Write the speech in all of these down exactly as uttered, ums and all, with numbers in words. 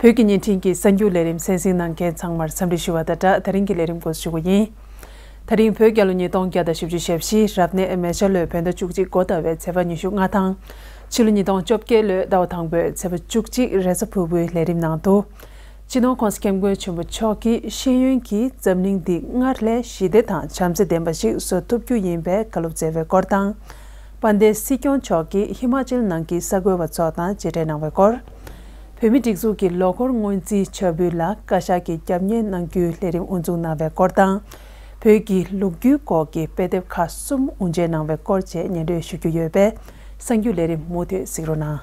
བོད་ཀྱི་བརྙན་འཕྲིན་གྱི་གསར་འགྱུར་ལས་རིམ་གསན་གཟིགས་གནང་མཁན་ཚང་མར་འཚམས་འདྲི་ཞུ་བ་དང་སྦྲགས། ད་རིང་གི་ལས་རིམ་འགོ་འཛུགས་ཞུ་རྒྱུ་ཡིན། ད་རིང་བོད་རྒྱལ་ལོ་ཉིས་སྟོང་བརྒྱ་དང་བཞི་བཅུ་ཞེ་བཞི་རབ་གནས་མེ་བྱ་ལོའི་བོད་ཟླ་བཅུ་གཅིག་འགོ་ཟླ་བའི་ཚེས་པ་ཉི་ཤུ་ལྔ་དང་། ཕྱི་ལོ་ཉིས་སྟོང་བཅོ་བརྒྱད་ལོའི་ཟླ་བ་དང་པོའི་ཚེས་པ་བཅུ་གཅིག་རེས་གཟའ་ཕུར་བུའི་ལས་རིམ་ནང་དུ། སྤྱི་ནོར་༸གོང་ས་༸སྐྱབས་མགོན་ཆེན་པོ་མཆོག་གིས་ཤེས་ཡོན་གྱིས་འཛམ་གླིང་འདི་སྔར་ལས་ཞི་བདེ་དང་བྱམས་བརྩེ་ལྡན་པ་ཞིག་བཟོ་ཐུབ་རྒྱུ་ཡིན་པའི་བཀའ་སློབ་སྩལ་བའི་སྐོར་དང་། དཔལ་ལྡན་སྲིད་སྐྱོང་མཆོག་གིས་ཧི་མ་ཅལ་ནང་གི་གསར་འགོད་པ་ཚོ་དང་མཇལ་འཕྲད་གནང་བའི་སྐོར། བོད་མིའི་སྒྲིག་འཛུགས་ཀྱི་ལོ་འཁོར་སྔོན་རྩིས་བྱ་འབུལ་ལ་བཀའ་ཤག་གིས་རྒྱབ་གཉེར་གནང་རྒྱུའི་ལས་རིམ་དབུ་འཛུགས་གནང་བའི་སྐོར་དང་། བོད་ཀྱི་ལོ་རྒྱུས་སྐོར་གྱི་དཔེ་དེབ་ཁག་གསུམ་དབུ་འབྱེད་གནང་བའི་སྐོར་བཅས་སྙན་སྒྲོན་ཞུ་རྒྱུ་ཡོད་པས། གསར་འགྱུར་ལས་རིམ་མུ་མཐུད་གཟིགས་རོགས་གནང་།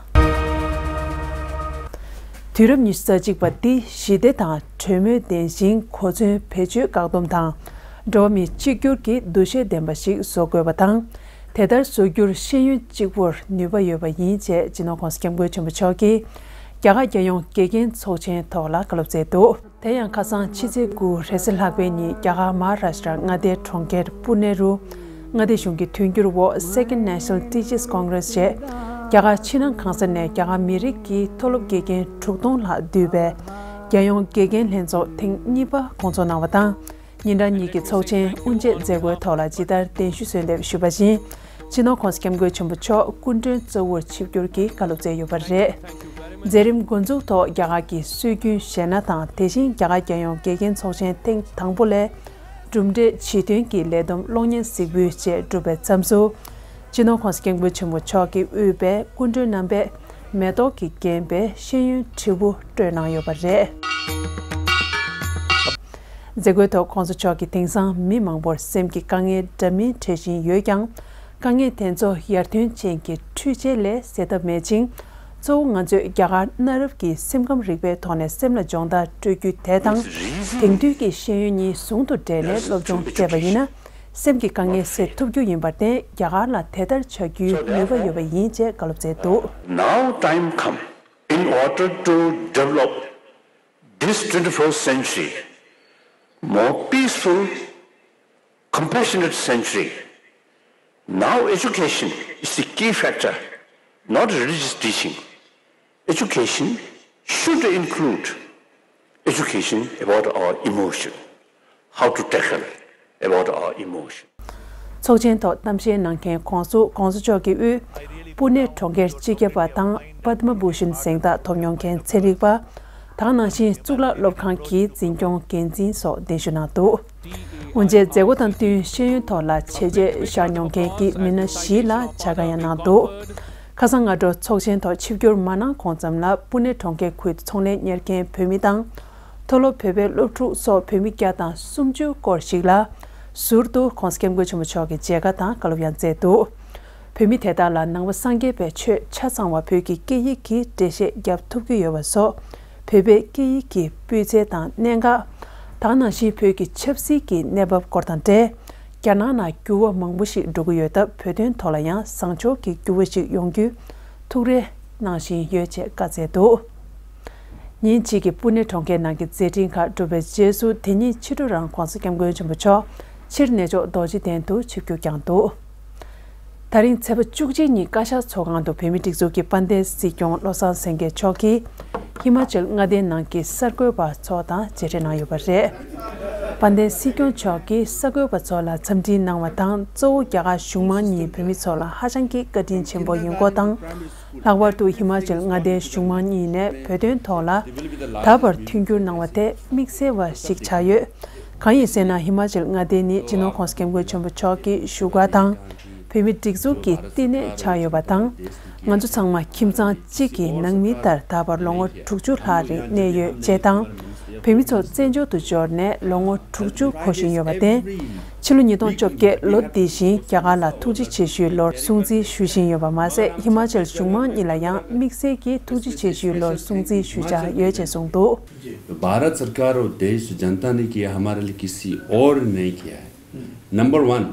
དུས་རབས་ཉི་ཤུ་རྩ་གཅིག་པ་འདི་ཞི་བདེ་དང་གྲོས་མོལ་ལྡན་ཞིང་གོ་མཚོན་བེད་སྤྱོད་བཀག་སྡོམ་དང་། འགྲོ་བ་མིའི་གཅིག་གྱུར་གྱི་འདུ་ཤེས་ལྡན་པ་ཞིག་བཟོ་དགོས་པ་དང་། དེ་ལྟར་བཟོ་རྒྱུར་ཤེས་ཡོན་གཅིག་པུར་ནུས་པ་ཡོད་པ་ཡིན་ཅེས་སྤྱི་ནོར་༸གོང་ས་༸སྐྱབས་མགོན་ཆེན་པོ་མཆོག་གིས་རྒྱ་གར་རྒྱལ་ཡོངས་དགེ་རྒན་ཚོགས་ཆེན་ཐོག་ལ་བཀའ་སློབ་སྩལ་འདུག་དེ་ཡང་ཁ་སང་ཕྱི་ཚེས་དགུ་རེས་གཟའ་ལྷག་པའི་ཉིན་རྒྱ་གར་མ་ཧཱ་རཱ་ཤི་ཏྲ་མངའ་སྡེའི་གྲོང་ཁྱེར་པུ་ནེ་རུ་མངའ་སྡེ་གཞུང་གི་མཐུན་འགྱུར་འོག་Second National Teachers Congress ཞེས་རྒྱ་གར་ཕྱི་ནང་གང་ས་ནས་རྒྱ་གར་མི་རིགས་ཀྱི་མཐོ་སློབ་དགེ་རྒན་དྲུག་སྟོང་ལྷག་འདུས་པའི་རྒྱལ་ཡོངས་དགེ་རྒན་ལྷན་ཚོགས་ཐེངས་གཉིས་པ་སྐོང་ཚོགས་གནང་བ་དང་། ཉིན་གྲངས་གཉིས་ཀྱི་ཚོགས་ཆེན་དབུ་འབྱེད་མཛད་སྒོའི་ཐོག་ལ་ཇི་ལྟར་གདན་ཞུ་གསོལ་འདེབས་ཞུས་པ་བཞིན། སྤྱི་ནོར་༸གོང་ས་༸སྐྱབས་མགོན་ཆེན་པོ་མཆོག་སྐུ་མགྲོན་གཙོ་བོར་ཆིབས་བསྒྱུར་གྱིས་བཀའ་སློབ་སྩལ་ཡོད་པ་རེད། མཛད་རིམ་འགོ་འཛུགས་ཐོག་རྒྱ་གར་གྱི་སྲོལ་རྒྱུན་གཞས་སྣ་དང་། དེ་བཞིན་རྒྱ་གར་རྒྱལ་ཡོངས་དགེ་རྒན་ཚོགས་ཆེན་ཐེངས་དང་པོ་ལས་གྲུབ་འབྲས་ཇུས་འདོན་གྱི་ལས་བསྡོམས་གློག་བརྙན་གཟིགས་འབུལ་བཅས་གྲུབ་པའི་མཚམས་སུ། སྤྱི་ནོར་༸གོང་ས་༸སྐྱབས་མགོན་ཆེན་པོ་མཆོག་གིས་དབུས་པའི་སྐུ་མགྲོན་རྣམ་པས་མེ་ཏོག་གིས་བརྒྱན་པའི་ཤེས་ཡོན་དྲིལ་བུ་སྤྲོད་གནང་ཡོད་པ་རེད། མཛད་སྒོའི་ཐོག་༸གོང་ས་མཆོག་གིས་དེང་སང་མི་མང་པོར་སེམས་ཀྱི་དཀའ་ངལ་འདྲ་མིན་འཕྲད་བཞིན་ཡོད་ཀྱང་། དཀའ་ངལ་དེ་ཚོ་ཡར་ཐོན་ཅན་གྱི་འཕྲུལ་ཆས་ལས་སེལ་ཐབས་མེད་ཅིང་། གཙོ་བོ་ང་ཚོས་རྒྱ་གར་གནའ་རབས་ཀྱི་སེམས་ཁམས་རིག་པའི་ཐོག་ནས་སེམས་ལ་སྦྱོང་བརྡར་སྤྲོད་རྒྱུ་དེ་དང་། དེང་དུས་ཀྱི་ཤེས་ཡོན་གཉིས་ཟུང་དུ་འབྲེལ་ནས་སློབ་སྦྱོང་སྤྲད་པ་ཡིན་ན། སེམས་ཀྱི་དཀའ་ངལ་སེལ་ཐུབ་རྒྱུ་ཡིན་པར་བརྟེན། རྒྱ་གར་ལ་དེ་ལྟར་བྱ་རྒྱུའི་ནུས་པ་ཡོད་པ་ཡིན་ཅེས་བཀའ་སློབ་སྩལ་འདུག Now time come in order to develop this twenty-first century, more peaceful, compassionate century. Now education is the key factor, not religious teaching. Education should include education about our emotion, how to tackle about our emotion. ཚོགས་ཆེན་ཐོག་གཏམ་བཤད་གནང་མཁན་ཁོངས་སུ་༸གོང་ས་མཆོག་གིས་དབུས་པུ་ནེ་གྲོང་ཁྱེར་སྤྱི་ཁྱབ་པ་དང་། པདྨ་བྷུ་ཤན་གཟེངས་རྟགས་ཐོབ་མྱོང་མཁན་ཚན་རིག་པ། དེ་ནང་བཞིན་གཙུག་ལག་སློབ་ཁང་གི་འཛིན་སྐྱོང་འགན་འཛིན་སོགས་གདན་ཞུ་གནང་འདུག་དབུ་འབྱེད་མཛད་སྒོ་དང་བསྟུན་ཤེས་ཡོན་ཐོག་ལ་བྱས་རྗེས་བཞག་མྱོང་མཁན་གྱི་མི་སྣ་བཞི་ལ་བྱ་དགའ་ཡང་གནང་འདུག་ཁ་སང་སྔ་དྲོ་ཚོགས་ཆེན་ཐོག་ཆིབས་བསྒྱུར་མ་གནང་གོང་ཙམ་ལ་པུ་ནེ་གྲོང་ཁྱེར་ཁུལ་དུ་ཚོང་ལས་གཉེར་མཁན་བོད་མི་དང་། མཐོ་སློབ་བོད་པའི་སློབ་ཕྲུག་སོགས་བོད་མི་བརྒྱ་དང་སུམ་ཅུ་སྐོར་ཞིག་ལ་ཟུར་དུ་༸གོང་ས་༸སྐྱབས་མགོན་ཆེན་པོ་མཆོག་གི་མཇལ་ཁ་དང་བཀའ་སློབ་ཡང་སྩལ་འདུག་བོད་མི་དེ་དག་ལ་ནང་པ་སངས་རྒྱས་པའི་ཆོས་ཆ་ཚང་བ་བོད་ཀྱི་སྐད་ཡིག་གིས་འགྲེལ་བཤད་བརྒྱབ་ཐུབ་ཀྱི་ཡོད་པ་སོགས། བོད་པའི་སྐད་ཡིག་གི་སྤུས་ཚད་དང་གནད་འགག་དེ་ནང་བཞིན་བོད་ཀྱི་ཆབ་སྲིད་ཀྱི་གནས་བབ་སྐོར་དང་འབྲེལ། རྒྱ་ནག་ནང་འགྱུར་བ་མང་པོ་ཞིག་འགྲོ་གི་ཡོད་སྟབས། བོད་དོན་ཐོག་ལ་ཡང་བཟང་ཕྱོགས་ཀྱི་འགྱུར་བ་ཞིག་ཡོང་རྒྱུའི་ཐུགས་རེ་གནང་བཞིན་ཡོད་ཅེས་བཀའ་སྩལ་འདུག་ཉིན་གཅིག་གི་པུ་ནེ་གྲོང་ཁྱེར་ནང་གི་མཛད་འཕྲིན་ཁག་གྲུབ་པའི་རྗེས་སུ། དེ་ཉིན་ཕྱི་དྲོ་རང་༸གོང་ས་༸སྐྱབས་མགོན་ཆེན་པོ་མཆོག་ཕྱིར་གནས་མཆོག་རྡོ་རྗེ་གདན་དུ་ཆིབས་བསྒྱུར་བསྐྱངས་འདུག་ད་རིང་ཚེས་པ་བཅུ་གཅིག་ཉིན་བཀའ་ཤག་ཚོགས་ཁང་དུ་བོད་མིའི་སྒྲིག་འཛུགས་ཀྱི་དཔལ་ལྡན་སྲིད་སྐྱོང་བློ་བཟང་སེང་གེ་མཆོག་གིས་ཧི་མ་ཅལ་མངའ་སྡེའི་ནང་གི་གསར་འགོད་པ་ཚོ་དང་མཇལ་འཕྲད་གནང་ཡོད་པ་རེད། དཔལ་ལྡན་སྲིད་སྐྱོང་མཆོག་གིས་གསར་འགོད་པ་ཚོ་ལ་འཚམས་འདྲི་གནང་བ་དང་། གཙོ་བོ་རྒྱ་གར་གཞུང་མང་གཉིས་བོད་མི་ཚོ་ལ་ཧ་ཅང་གི་བཀའ་དྲིན་ཆེན་པོ་ཡིན་སྐོར་དང་། ལྷག་པར་དུ་ཧི་མ་ཅལ་མངའ་སྡེའི་གཞུང་མང་གཉིས་ནས་བོད་དོན་ཐོག་ལ་ད་བར་མཐུན་འགྱུར་གནང་བ་དེ་དམིགས་བསལ་བ་ཞིག་ཆགས་ཡོད། གང་ཡིན་ཟེར་ན། ཧི་མ་ཅལ་མངའ་སྡེ་ནི་སྤྱི་ནོར་༸གོང་ས་༸སྐྱབས་མགོན་ཆེན་པོ་མཆོག་གི་བཞུགས་སྒར་དང་། བོད་མིའི་སྒྲིག་འཛུགས་ཀྱི་བསྟི་གནས་ཆགས་ཡོད་པ་དང་། ང་ཚོ་ཚང་མ་ཁྱིམ་ཚང་གཅིག་གི་ནང་མི་ལྟར་ད་བར་ལོ་ངོ་དྲུག་ཅུ་ལྷག་རིང་གནས་ཡོད་ཅེས་དང་། བོད་མི་ཚོ་བཙན་བྱོལ་དུ་འབྱོར་ནས་ལོ་ངོ་དྲུག་ཅུ་འཁོར་བཞིན་ཡོད་པར་བརྟེན། ཕྱི་ལོ་ཉིས་སྟོང་བཅོ་བརྒྱད་ལོ་འདི་བཞིན་རྒྱ་གར་ལ་ཐུགས་རྗེ་ཆེ་ཞུའི་ལོར་སྲུང་བརྩི་ཞུ་བཞིན་ཡོད་པ་མ་ཟད། ཧི་མ་ཅལ་གཞུང་མང་གཉིས་ལ་ཡང་དམིགས་བསལ་གྱི་ཐུགས་རྗེ་ཆེ་ཞུའི་ལོར་སྲུང་བརྩི་ཞུ་འཆར་ཡོད་ཅེས་གསུངས་འདུག भारत सरकार और देश जनता ने किया, हमारे लिए किसी और ने नहीं किया है। Number one.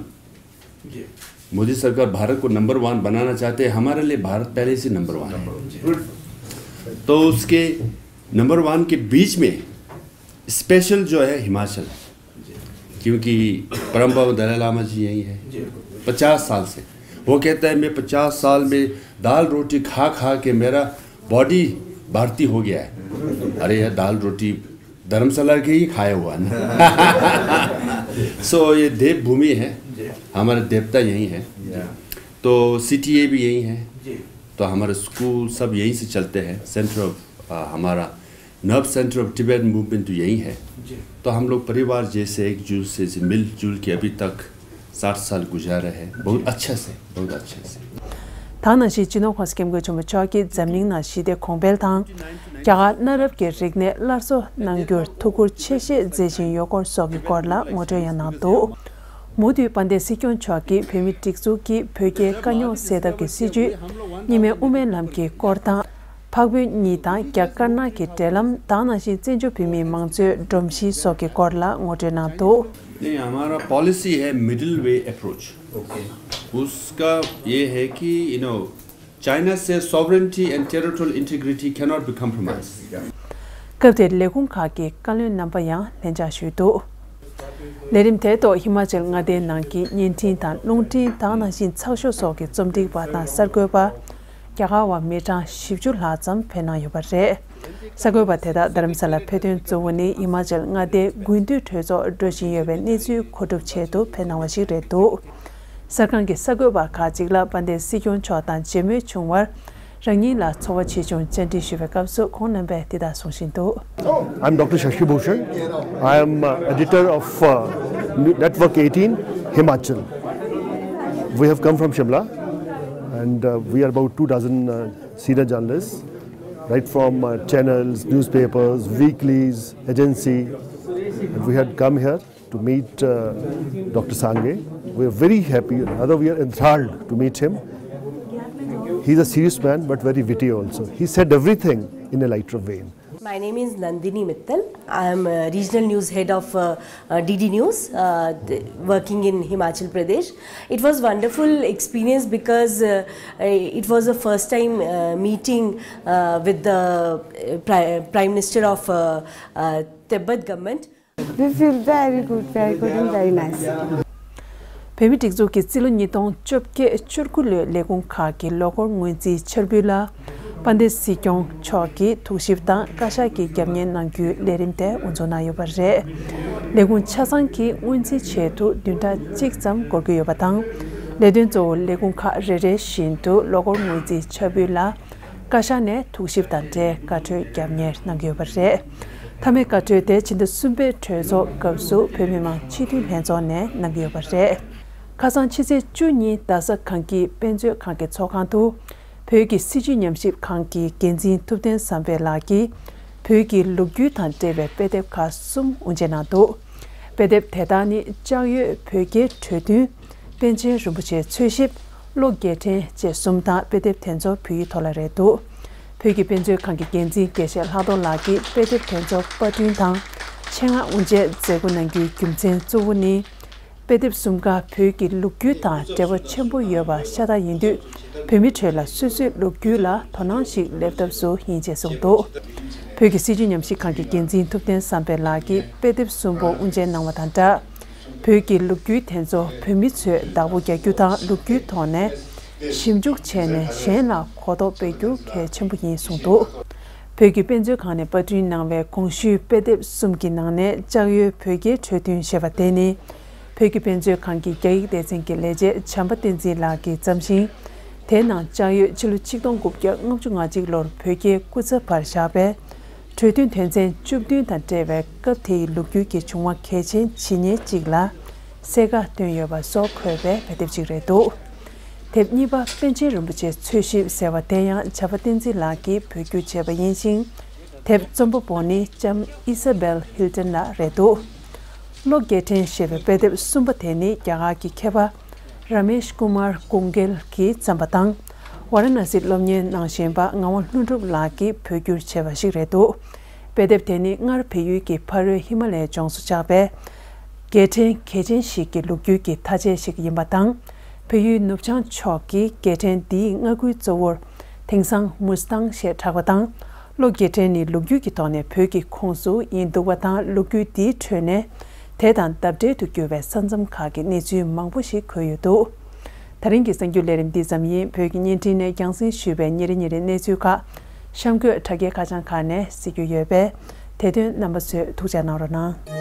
मोदी सरकार भारत को नंबर वन बनाना चाहते हैं, हमारे लिए भारत पहले से नंबर वन है। तो उसके नंबर वन के बीच में स्पेशल जो है हिमाचल, क्योंकि परम बाबा दलाई लामा जी यहीं है पचास साल से। वो कहता है, मैं पचास साल में दाल रोटी खा खा के मेरा बॉडी भारतीय हो गया है। अरे यार, दाल रोटी धर्मशाला के ही खाया हुआ ना। सो ये देव भूमि है, हमारा देवता यही है। तो सीटीए भी यही है। तो हमारा स्कूल सब यहीं से चलते हैं। सेंटर ऑफ हमारा nerve centre of Tibetan movement तो यही है। तो हम लोग परिवार जैसे एकजुट से मिलजुल के अभी तक साठ साल गुजारे हैं, बहुत अच्छे से, बहुत अच्छे से। ད་ནང་བཞིན་སྤྱི་ནོར་༸གོང་ས་༸སྐྱབས་མགོན་ཆེན་པོ་མཆོག་གིས་འཛམ་གླིང་ནང་ཞི་བདེ་གོང་འཕེལ་དང་། རྒྱ་གར་གནའ་རབས་ཀྱི་རིག་གནས་སླར་གསོ་གནང་རྒྱུར་ཐུགས་ཁུར་ཆེ་བཞེས་མཛད་བཞིན་ཡོད་སྐོར་སོགས་ཀྱི་སྐོར་ལ་ངོ་སྤྲོད་ཡང་གནང་འདུག་མུ་མཐུད་དཔལ་ལྡན་སྲིད་སྐྱོང་མཆོག་གིས་བོད་མིའི་སྒྲིག་འཛུགས་ཀྱིས་བོད་རྒྱའི་དཀའ་རྙོག་སེལ་ཐབས་ཀྱི་སྲིད་བྱུས། གཉིས་སྨན་དབུ་མའི་ལམ་གྱི་སྐོར་དང་། འཕགས་བོད་གཉིས་དང་རྒྱ་དཀར་ནག་གི་འབྲེལ་ལམ་དང་། ནང་བཞིན་བཙན་བྱོལ་བོད་མིའི་མང་གཙོའི་སྒྲོམ་གཞི་སོགས་ཀྱི་སྐོར་ལ་ངོ་སྤྲོད་གནང་འདུག नहीं, हमारा पॉलिसी है मिडिल वे अप्रोच। उसका ये है कि यू नो चाइना से sovereignty and territorial integrity can not be compromise. སྐབས་དེར་ལས་ཁུངས་ཁག་གི་བཀའ་བློན་རྣམ་པ་ཡང་ལྷན་བཅར་ཞུས་འདུག་ལས་རིམ་དེའི་ཐོག་ཧི་མ་ཅལ་མངའ་སྡེའི་ནང་གི་བརྙན་འཕྲིན་དང་རླུང་འཕྲིན་དང་། ནང་བཞིན་ཚགས་ཤོག་སོགས་ཀྱི་རྩོམ་སྒྲིག་པ་དང་གསར་འགོད་པ། རྒྱ་གར་བ་མི་གྲངས་བཞི་བཅུ་ལྷག་ཙམ་ཕེབས་གནང་ཡོད་པ་རེད། གསར་འགོད་པ་དེ་དག་རྡ་རམ་ས་ལར་ཕེབས་དོན་གཙོ་བོ་ནི་ཧི་མ་ཅལ་མངའ་སྡེའི་དགུན་དུས་གྲོས་ཚོགས་འགྲོ་བཞིན་ཡོད་པའི་གནས་ཚུལ་མཁོ་སྒྲུབ་ཆེད་དུ་ཕེབས་གནང་བ་ཞིག་རེད་འདུག་གསར་ཁང་གི་གསར་འགོད་པ་ཁག་ཅིག་ལ་དཔལ་ལྡན་སྲིད་སྐྱོང་མཆོག་དང་མཇལ་མོལ་བྱུང་བར། རང་ཉིད་ལ་ཚོར་བ་ཆེ་ཆུང་བཅར་འདྲི་ཞུས་པའི་སྐབས་སུ་ཁོང་རྣམ་པས་འདི་ལྟར་གསུང་བཞིན་འདུག I'm Doctor Shashi Bhushan. I am uh, editor of uh, Network eighteen Himachal. We have come from Shimla and uh, we are about two dozen uh, senior journalists, right from uh, channels, newspapers, weeklies, agency. And we had come here to meet uh, Doctor Sangay. We are very happy, rather, we are enthralled to meet him. He's a serious man, but very witty also. He said everything in a lighter vein. My name is Nandini Mittal. I am uh, regional news head of uh, uh, D D News, uh, the, working in Himachal Pradesh. It was wonderful experience because uh, uh, it was the first time uh, meeting uh, with the uh, Pri- Prime Minister of uh, uh, Tibet government. We feel very good, very good and very nice. བོད་མིའི་སྒྲིག་འཛུགས་ཀྱི་རྩིས་ལོ་ཉིས་སྟོང་བཅོ་བརྒྱད་བཅུ་དགུ་ལོའི་ལས་ཁུངས་ཁག་གི་ལོ་འཁོར་སྔོན་རྩིས་འཆར་འབུལ་ལ། དཔལ་ལྡན་སྲིད་སྐྱོང་མཆོག་གིས་ཐུགས་ཞིབ་དང་བཀའ་ཤག་གིས་རྒྱབ་གཉེར་གནང་རྒྱུའི་ལས་རིམ་དེ་དབུ་འཛུགས་གནང་ཡོད་པ་རེད། ལས་ཁུངས་ཆ་ཚང་གིས་སྔོན་རྩིས་ཆེད་དུ་བདུན་ཕྲག་གཅིག་ཙམ་འགོར་གྱི་ཡོད་པ་དང་། ལས་དོན་གཙོ་བོ་ལས་ཁུངས་ཁག་རེ་རེ་བཞིན་དུ་ལོ་འཁོར་སྔོན་རྩིས་འཆར་འབུལ་ལ། བཀའ་ཤག་ནས་ཐུགས་ཞིབ་དང་འབྲེལ་བཀའ་འཁྲོལ་རྒྱབ་གཉེར་གནང་གི་ཡོད་པ་རེད། མཐའ་མའི་བཀའ་འཁྲོལ་དེ་ཕྱི་ཟླ་གསུམ་པའི་གྲོས་ཚོགས་སྐབས་སུ་བོད་མི་མང་སྤྱི་འཐུས་ལྷན་ཚོགས་ནས་གནང་གི་ཡོད་པ་རེད། ཁ་སང་ཕྱི་ཚེས་བཅུ་ཉིན་རྡ་ས་གངས་སྐྱིད་དཔེ་མཛོད་ཁང་གི་ཚོགས་ཁང་དུ། བོད་ཀྱི་སྲིད་བྱུས་ཉམས་ཞིབ་ཁང་གི་འགན་འཛིན་ཐུབ་བསྟན་བསམ་འཕེལ་ལགས་ཀྱིས། བོད་ཀྱི་ལོ་རྒྱུས་དང་འབྲེལ་བའི་དཔེ་དེབ་ཁག་གསུམ་དབུ་འབྱེད་གནང་འདུག་དཔེ་དེབ་དེ་དག་ནི་ལྕགས་ཡོས་བོད་རྒྱའི་གྲོས་མཐུན། པཎ་ཆེན་རིན་པོ་ཆེའི་འཚོལ་ཞིབ། བློ་རྒྱལ་ཕྲན་བཅས་གསུམ་དང་དཔེ་དེབ་དེ་ཚོ་བོད་ཡིག་ཐོག་ལ་རེད་འདུག་བོད་ཀྱི་དཔེ་མཛོད་ཁང་གི་འགན་འཛིན་དགེ་བཤེས་ལྷག་རྡོར་ལགས་ཀྱིས་དཔེ་དེབ་དེ་ཚོ་པར་སྐྲུན་དང་ཆེད་མངགས་དབུ་འབྱེད་མཛད་སྒོ་གནང་རྒྱུའི་རྒྱུ་མཚན་གཙོ་བོ་ནི། དཔེ་དེབ་གསུམ་ཀ་བོད་ཀྱི་ལོ་རྒྱུས་དང་འབྲེལ་བ་ཆེན་པོ་ཡོད་པ་ཤ་སྟག་ཡིན་དུས། བོད་མི་ཁྲོད་ལ་སོ་སོའི་ལོ་རྒྱུས་ལ་དོ་སྣང་ཞིག་སླེབས་ཐབས་སུ་ཡིན་ཅེས་གསུངས་འདུག་བོད་ཀྱི་སྲིད་བྱུས་ཉམས་ཞིབ་ཁང་གི་འགན་འཛིན་ཐུབ་བསྟན་བསམ་འཕེལ་ལགས་ཀྱིས་དཔེ་དེབ་གསུམ་པོ་དབུ་འབྱེད་གནང་བ་དང་སྦྲགས། བོད་ཀྱི་ལོ་རྒྱུས་དེ་ཚོ་བོད་མི་ཚོས་བདག་པོ་རྒྱག་རྒྱུ་དང་ལོ་རྒྱུས་ཐོག་ནས་ཞིབ་འཇུག་བྱས་ནས་གཞན་ལ་གོ་རྟོགས་སྤེལ་རྒྱུ་གལ་ཆེན་པོ་ཡིན་གསུངས་འདུག་བོད་ཀྱི་དཔེ་མཛོད་ཁང་ནས་པར་སྐྲུན་གནང་བའི་གོང་ཞུས་དཔེ་དེབ་གསུམ་གྱི་ནང་ནས་ལྕགས་ཡོས་བོད་རྒྱའི་གྲོས་མཐུན་ཞེས་པ་དེ་ནི། བོད་ཀྱི་དཔེ་མཛོད་ཁང་གི་རྒྱ་ཡིག་སྡེ་ཚན་གྱི་ལས་བྱེད་བྱམས་པ་བསྟན་འཛིན་ལགས་ཀྱིས་བརྩམས་ཤིང་། དེའི་ནང་ལྕགས་ཡོས་ཕྱི་ལོ་ཆིག་སྟོང་དགུ་བརྒྱ་ལྔ་བཅུ་ང་གཅིག་ལོར་བོད་རྒྱའི་སྐུ་ཚབ་པར་བཞག་པའི་གྲོས་མཐུན་དོན་ཚན་བཅུ་བདུན་དང་འབྲེལ་བའི་སྐབས་དེའི་ལོ་རྒྱུས་ཀྱི་བྱུང་བ་གལ་ཆེན་ཇི་སྙེད་ཅིག་ལ་གསལ་ཁ་བཏོན་ཡོད་པ་སོགས་འཁོད་པའི་དཔེ་དེབ་ཅིག་རེད་འདུག་དེབ་གཉིས་པ་པཎ་ཆེན་རིན་པོ་ཆེའི་འཚོལ་ཞིབ་ཟེར་བ་དེ་ཡང་བྱམས་པ་བསྟན་འཛིན་ལགས་ཀྱིས་བོད་བསྒྱུར་བྱས་པ་ཡིན་ཞིང་། དེབ་རྩོམ་པ་པོ་ནི་ལྕམ་ཨི་ས་བེལ་ཧིལ་ཏན་ལགས་རེད་འདུག་བློ་རྒྱལ་ཕྲན་ཞེས་པའི་དཔེ་དེབ་གསུམ་པ་དེ་ནི་རྒྱ་གར་གྱི་མཁས་པ་ར་མེཤ་ཀུ་མར་ཀུང་གེལ་གྱིས་བརྩམས་པ་དང་། ཝཱ་ར་ཎ་སིར་སློབ་གཉེར་གནང་བཞིན་པ་ངག་དབང་ལྷུན་གྲུབ་ལགས་ཀྱིས་བོད་བསྒྱུར་བྱས་པ་ཞིག་རེད་འདུག་དཔེ་དེབ་དེ་ནི་སྔར་བལ་ཡུལ་གྱི་ཕ་རོལ་ཧི་མ་ལ་ཡའི་ལྗོངས་སུ་ཆགས་པའི་རྒྱལ་ཕྲན་གལ་ཆེན་ཞིག་གི་ལོ་རྒྱུས་ཀྱི་མཐའ་དཔྱད་ཞིག་ཡིན་པ་དང་། བལ་ཡུལ་ནུབ་བྱང་ཕྱོགས་ཀྱི་རྒྱལ་ཕྲན་འདིའི་མངའ་ཁུལ་གཙོ་བོར་དེང་སང་མུས་ཏང་ཞེས་གྲགས་པ་དང་། བློ་རྒྱལ་ཕྲན་ནི་ལོ་རྒྱུས་ཀྱི་ཐོག་ནས་བོད་ཀྱི་ཁོངས་སུ་ཡིན་འདུག་པ་དང་། ལོ་རྒྱུས་འདིའི་ཁྲོད་ནས་དེ་དང་འདབས་འབྲེལ་དུ་གྱུར་བའི་ས་མཚམས་ཁག་གི་གནས་ཚུལ་མང་པོ་ཞིག་འཁོད་ཡོད་འདུག་དེ་རིང་གི་གསར་འགྱུར་ལས་རིམ་འདི་ཙམ་ཡིན། བོད་ཀྱི་བརྙན་འཕྲིན་ནས་རྒྱང་སྲིང་ཞུས་པའི་ཉིན་རེ་ཉིན་རེའི་གནས་ཚུལ་ཁག་གཤམ་འཁོད་དྲ་རྒྱའི་ཁ་བྱང་ཁག་ནས་གཟིགས་རྒྱུ་ཡོད་པས། དེ་དོན་རྣམ་པ་ཚོས་ཐུགས་རྗེ་གནང་རོགས་གནང་།